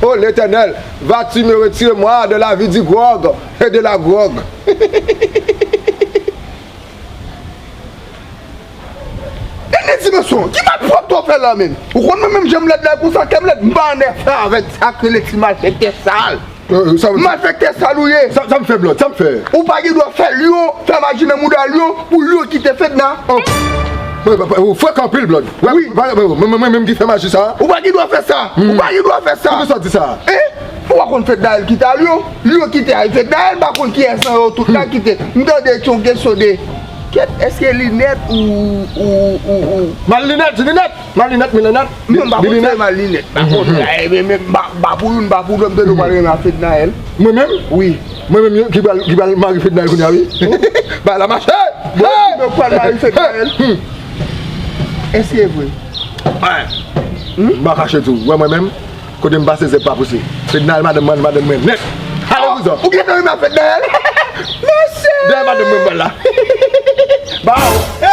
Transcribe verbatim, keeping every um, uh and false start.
Oh, Letènèl, vas-tu me retirer moi de la vie du grog et de la grog? Gade dimansyon, ki malpwòpte w fè la menm? Ou konn mwen menm jan m lèd la konsa, kè m lèd, m pa annafè avèk sa k rele ti malfektè sal. Malfektè sal ou ye. Sa, sa m fè, Blòd, sa m fè? Ou pa gen dwa fè lyon, fè maji nan mouda lyon, pou lyon kite Fedna. Ou frekan anpil, Blòd. Wi. Mwen menm ki fè maji sa? Ou pa gen dwa fè sa. Ou pa gen dwa fè sa. Poukisa w di sa? Hein? Ou pa konn Fednaelle kite a lyon? Lyon kite a Fednaelle, m pa konn kiyès nan yo tout la kite. M tande t yon kesyon de kèt, èske linèt ou, ou, ou, ou. Mal linèt, di linèt. Mal linèt, mi linèt. Mwen m pa konn se mal linèt. M pa konn. Ba pou youn, ba pou lòt, m tande w pral renmen a Fednaelle. Mwen menm? Wi. Mwen menm ki pral, ki pral mari Fednaelle kounye a, wi. Bagay la mache. Bon, mwen pral mari Fednaelle. Èske e vre? M pa kache tou. Wè mwen menm, kote m pase, zèb pa pouse. Fednaelle, madanm mwen, madanm mwen nèt. Ale, kouzan. Ou gentan renmen a Fednaelle? Mesye! Dèyè madanm mwen, m pral la. Ba w.